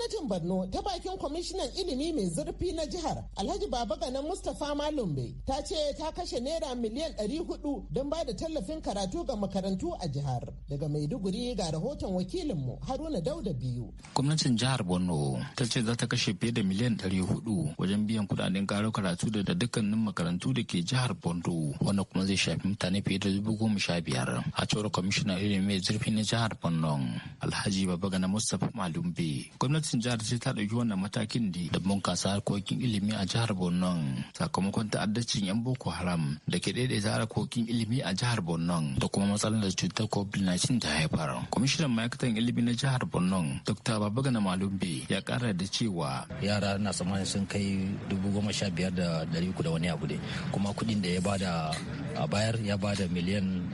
Gwamnatin Borno, ta bakin kwamishinan ilimi mai zurfi na jihar, Alhaji Babagana Mustapha Malumbe, ta ce ta kashe naira miliyan 400 don ba da tallafin karatu ga makarantu a jihar. Daga Maiduguri ga rahoton wakilinmu Haruna Dauda Biyu. Gwamnatin jihar Borno ta ce za ta kashe fiye da miliyan 400 wajen biyan kudaden karo karatu da dukkanin makarantu da ke jihar Borno, wanda kuma zai shafi mutane fiye da 15,000. A cewar kwamishinan ilimi mai zurfi na jihar Borno, Alhaji Babagana Mustapha Malumbe, gwamnatin jihar ce ta ɗauki wannan matakin ne da bunkasa harkokin ilimi a jihar Borno, sakamakon ta'addacin 'yan Boko Haram da ke daidaita harkokin ilimi a jihar Borno da kuma matsalar da cutar COVID-19 ta haifar. Kwamishinan ma'aikatan ilimi na jihar Borno, Dr. Babagana Malumbe, ya kara da cewa yara na tsammanin sun kai 15,300 da wani abu ne, kuma kuɗin da ya bada a bayar, ya bada miliyan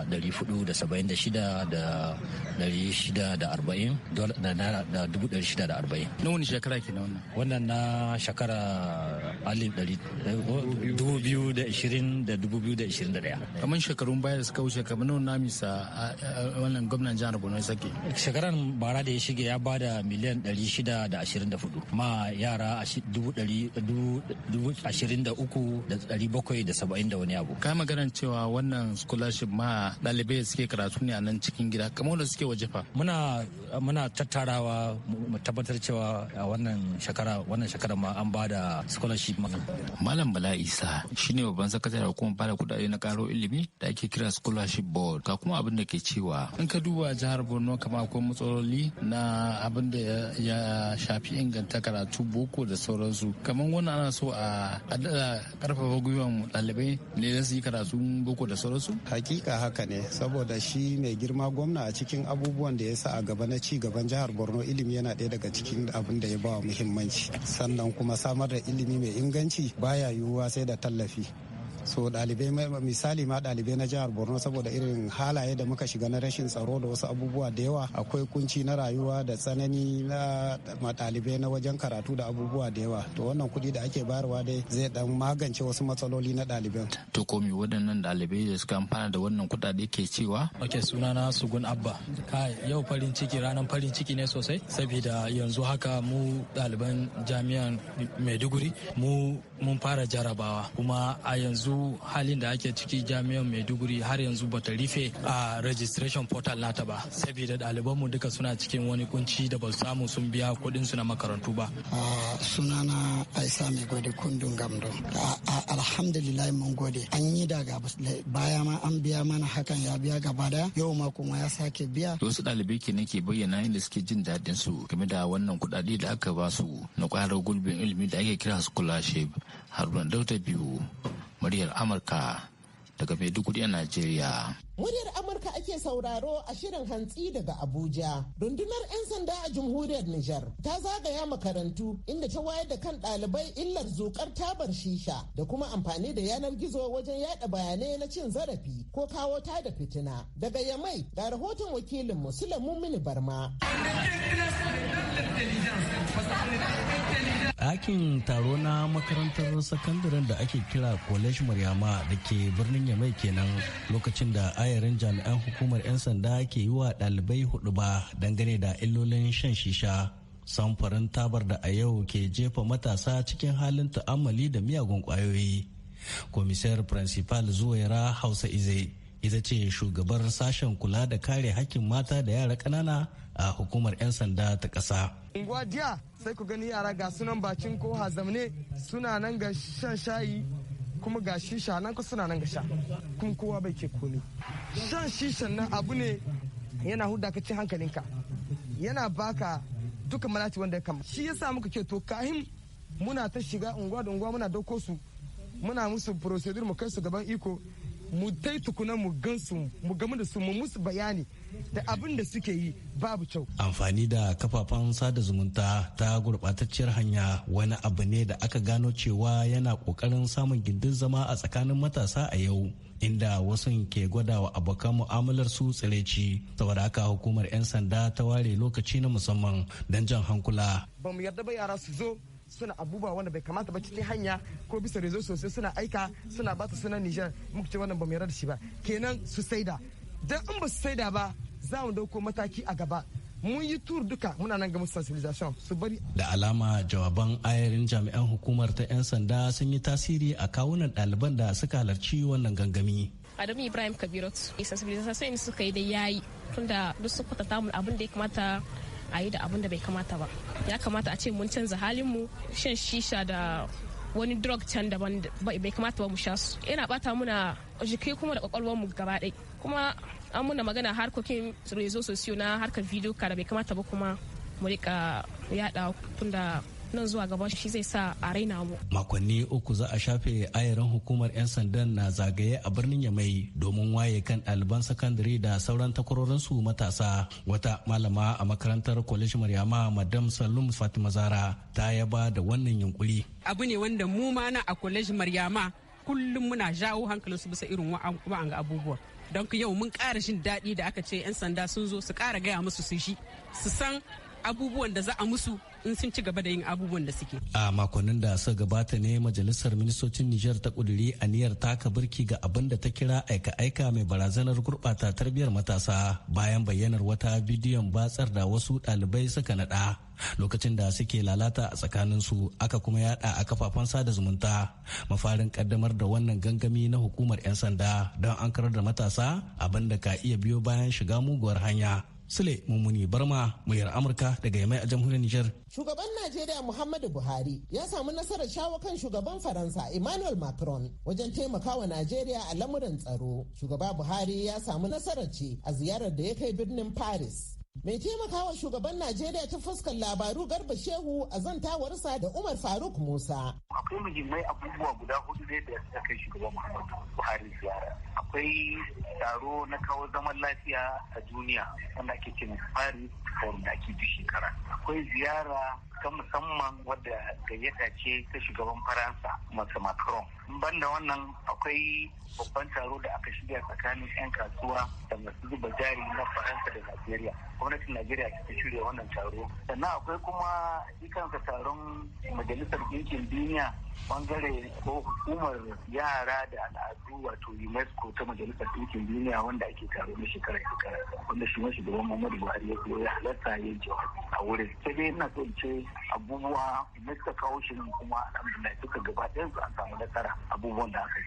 476 da 640 da 640. Na wani shekara ke na wannan? Wannan na shekara 2020 da 2021. Kamar shekarun baya da suka wuce, kamar nawa na misa wannan gwamnan jihar Borno sake? Shekaran bara da ya shige, ya bada miliyan 624 ma yara 23,770 da wani abu. Ka maganar cewa wannan scholarship ma ɗalibai da suke karatu ne a nan cikin gida, kamar wanda suke waje fa? Muna tattarawa mu tabbatar cewa a wannan shekara ma an ba da scholarship ma. Malam Bala Isa shine babban sakataren hukumar bada kudade na karo ilimi da ake kira Scholarship Board. Ga kuma abin da ke cewa. In ka duba jihar Borno, kama akwai matsaloli na abin da ya shafi inganta karatu boko da sauransu. Kamar wannan ana so a daɗa karfafa gwiwan ɗalibai ne da su yi karatun boko da sauransu. Hakika haka ne, saboda shi mai girma gwamna, a cikin abubuwan da ya sa a gaba na ci gaban jihar Borno, ilimi yana ɗaya daga cikin abin da ya ba wa muhimmanci. Sannan kuma samar da ilimi mai inganci baya yiwuwa sai da tallafi. So ɗalibai, misali ma ɗalibai na jihar Borno, saboda irin halaye da muka shiga na rashin tsaro da wasu abubuwa da yawa, akwai kunci na rayuwa da tsanani na ɗalibai na wajen karatu da abubuwa da yawa. To wannan kuɗi da ake bayarwa dai zai dan magance wasu matsaloli na ɗaliban. To ko me waɗannan ɗalibai da suka amfana da wannan kuɗaɗe ke cewa? Ok, sunana Sugun Abba. Kai, yau farin ciki, ranar farin ciki ne sosai, saboda yanzu haka mu ɗaliban jami'an Maiduguri mu mun fara jarabawa. Kuma a yanzu halin da ake ciki, jami'an Maiduguri har yanzu bata rufe a registration portal nata ba, saboda ɗalibanmu duka suna cikin wani kunci da ba su samu sun biya kuɗin su na makarantu ba. Sunana Aisa Mai Gode Kundun Gamdo. Alhamdulillah, mun gode. An yi daga baya ma an biya mana, hakan ya biya gaba daya, yau ma kuma ya sake biya. Wasu ɗalibai kenan ke bayyana inda suke jin daɗin su game da wannan kuɗaɗe da aka ba su na ƙwarar gurbin ilimi da ake kira scholarship. Haruna Dauda Biyu, Muryar Amurka, daga Maiduguri a Najeriya. Muryar Amurka ake sauraro a shirin hantsi daga Abuja. Rundunar 'yan sanda a jamhuriyar Nijar ta zagaya makarantu, inda ta wayar da kan ɗalibai illar zukar tabar shisha da kuma amfani da yanar gizo wajen yada bayanai na cin zarafi ko kawo ta da fitina. Daga Yamai ga rahoton wakilinmu Sulaimu Mini Barma. Ɗakin taro na makarantar sakandaren da ake kira College Maryama da ke birnin Yamai kenan, lokacin da ayarin jami'an hukumar 'yan sanda ke yi wa ɗalibai hudu ba dangane da illolin shan shisha, samfurin tabar da a yau ke jefa matasa cikin halin ta'ammali da miyagun kwayoyi. Komisar principal Zuwaira Hausa Ize ita ce shugabar sashen kula da kare hakkin mata da yara ƙanana a hukumar 'yan sanda ta ƙasa. Unguwa jiya sai ku gani yara ga sunan bakin ko hazamne, suna nan ga shan shayi, kuma ga shisha nan ku suna nan ga sha, kuma kowa bai ke komi. Shan shishan nan abu ne yana huda ka cin hankalinka, yana baka duka malati wanda ya kama. Shi yasa muka ce to, kahin muna ta shiga unguwa da unguwa, muna dauko su, muna musu procedure, mu kai su gaban iko, mu tai tukuna mu gansu, mu gamu da su, mu musu bayani da abin da suke yi babu kyau. Amfani da kafafen sada zumunta ta gurɓatacciyar hanya wani abu ne da aka gano cewa yana ƙoƙarin samun gindin zama a tsakanin matasa a yau, inda wasu ke gwada wa abokan mu'amalar su tsiraici. Saboda haka hukumar 'yan sanda ta ware lokaci na musamman don jan hankula. Ba mu yarda ba yara su zo suna abubuwa wanda bai kamata ba cikin hanya ko bisa réseaux sosai, suna aika suna bata sunan Niger. Muka ce wannan ba mu yarda da shi ba. Kenan su saida, dan in ba su saida ba, za mu dauko mataki a gaba. Mun yi tour duka muna nan ga musu sensibilisation su bari. Da alama jawaban ayarin jami'an hukumar ta 'yan sanda sun yi tasiri a kawunan ɗaliban da suka halarci wannan gangami. Adamu Ibrahim Kabirot, sensibilisation suka yi da yayi, tunda duk sun kwatanta mu abin da ya kamata a yi da abin da bai kamata ba. Ya kamata a ce mun canza halin mu, shan shisha da wani drug can daban bai kamata ba mu sha su. Yana bata muna jiki kuma da kwakwalwar mu gaba ɗaya. Kuma an muna magana harkokin réseaux sociaux na harkar video da bai kamata ba kuma mu rika yada, tunda nan zuwa gaba shi zai sa a raina mu. Makonni 3 za a shafe ayarin hukumar 'yan sandan na zagaye a birnin Yamai domin waye kan ɗaliban sakandare da sauran takwarorinsu matasa. Wata malama a makarantar Collège Maryama, Madam Salum Fatima Zara, ta yaba da wannan yunkuri. Abu ne wanda mu ma na a Collège Maryama kullum muna jawo hankalinsu bisa irin wa'anga abubuwa. Don yau mun ƙara jin daɗi da aka ce 'yan sanda sun zo su ƙara gaya musu su shi su san abubuwan da za a musu in sun ci gaba da yin abubuwan da suke. A makonnin da suka gabata ne majalisar ministocin Nijar ta kuduri aniyar taka birki ga abin da ta kira aika-aika mai barazanar gurɓata tarbiyyar matasa, bayan bayyanar wata bidiyon batsar da wasu ɗalibai suka naɗa lokacin da suke lalata a tsakaninsu, aka kuma yada a kafafen sada zumunta. Mafarin kaddamar da wannan gangami na hukumar 'yan sanda don an karar da matasa abin da ka iya biyo bayan shiga muguwar hanya. Sule Mummuni Barma, muryar Amurka daga Yamai a jamhuriyar Nijar. Shugaban Najeriya Muhammadu Buhari ya samu nasarar shawo kan shugaban Faransa Emmanuel Macron wajen taimakawa Najeriya a lamuran tsaro. Shugaba Buhari ya samu nasarar ce a ziyarar da ya kai birnin Paris. Mai taimakawa shugaban Najeriya ta fuskar labaru, Garba Shehu, a zantawarsa da Umar Faruk Musa. Akwai muhimmai abubuwa guda hudu ne da suka kai shugaban Muhammadu Buhari ziyara. Akwai taro na kawo zaman lafiya a duniya wanda ake ce Paris Forum da ake duk shekara. Akwai ziyara ta musamman wadda gayyata ce ta shugaban Faransa Mr. Macron. Banda wannan, akwai babban taro da aka shirya tsakanin 'yan kasuwa da masu zuba jari na Faransa da Najeriya. Gwamnatin Najeriya ta shirya wannan taro. Sannan akwai kuma shi kansa taron Majalisar Ɗinkin Duniya, bangare ko hukumar yara da al'adu, wato UNESCO ta Majalisar Ɗinkin Duniya, wanda ake taro na shekara-shekara, wanda shi shugaban Muhammadu Buhari ya zo ya halarta ya jawabi a wurin. Sai dai ina so in ce abubuwa da suka kawo shi nan kuma, alhamdulillah, duka gaba ɗayan su an samu nasara abubuwan da aka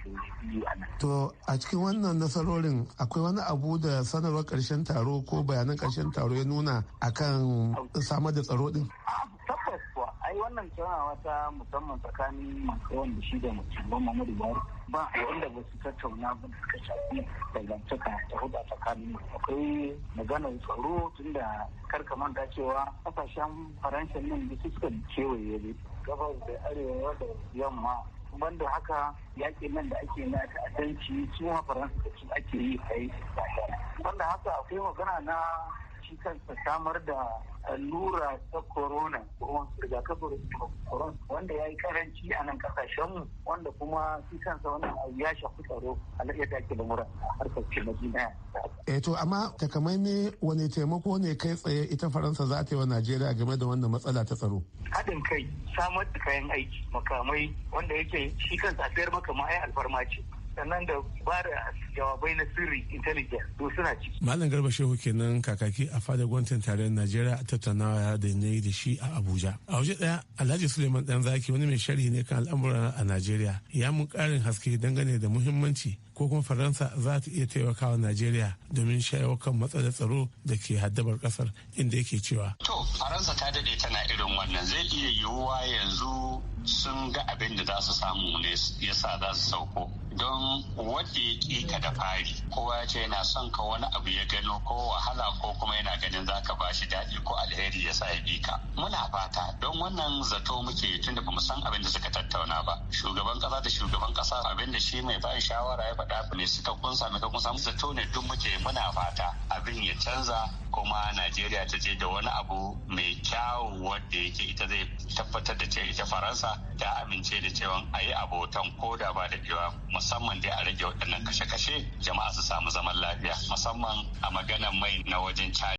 yi a nan. To, a cikin wannan nasarorin akwai wani abu da sanarwar ƙarshen taro ko bayanan ƙarshen taro ya nuna akan samar da tsaro din? Tabbas kuwa, ai wannan tattaunawa ta musamman tsakanin Macron da shi da shugaban Muhammadu Buhari, ba wanda ba su tattauna ba da suka shafi dangantaka ta hudu tsakanin. Akwai maganar tsaro, tunda kar ka manta cewa kasashen Faransa nan da suka kewaye gabas da arewa da yamma. Banda haka, yakin nan da ake na ta'addanci, su ma Faransa da su ake yi kai. Banda haka, akwai magana na shi kansa samar da allura ta corona ko rigakafin corona, wanda ya yi karanci a nan kasashenmu, wanda kuma shi kansa wannan abu ya shafi tsaro a yadda ake lamura harkar taimaki na. Eh to, amma takamaimai wani taimako ne kai tsaye ita Faransa za ta yi wa Najeriya game da wannan matsala ta tsaro? Haɗin kai, samar da kayan aiki, makamai, wanda yake shi kansa sayar maka ma ai alfarma ce, sannan da ba da jawabai na sirri, intelligence, to suna ciki. Malam Garba Shehu kenan, kakaki a fadar gwamnatin tarayyar Najeriya, a tattaunawa da na yi da shi a Abuja. A waje ɗaya, Alhaji Suleiman Danzaki wani mai sharhi ne kan al'amuran a Najeriya. Ya mun ƙarin haske dangane da muhimmanci ko kuma Faransa za ta iya taimakawa Najeriya domin shawo kan matsalar tsaro da ke haddabar kasar, inda yake cewa. To, Faransa ta dade tana irin wannan. Zai iya yiwuwa yanzu sun ga abin da za su samu ne yasa za su sauko. Don wanda ya ƙi ka da fari, kowa ya ce yana son ka, wani abu ya gano ko wahala ko kuma yana ganin za ka ba shi daɗi ko alheri ya sa ya bi ka. Muna fata, don wannan zato muke, tunda bamu san abin da suka tattauna ba. Shugaban ƙasa da shugaban ƙasa, abin da shi mai ba shawara ya faɗa ne suka kunsa mai kunsa, zato ne duk muke. Muna fata abin ya canza kuma Najeriya ta je da wani abu mai kyawu wanda yake ita zai tabbatar da cewa ita Faransa ta amince da cewa a yi abotan ko da ba daɗewa, musamman dai a rage waɗannan kashe-kashe, jama'a su samu zaman lafiya, musamman a maganan mai na wajen Chad.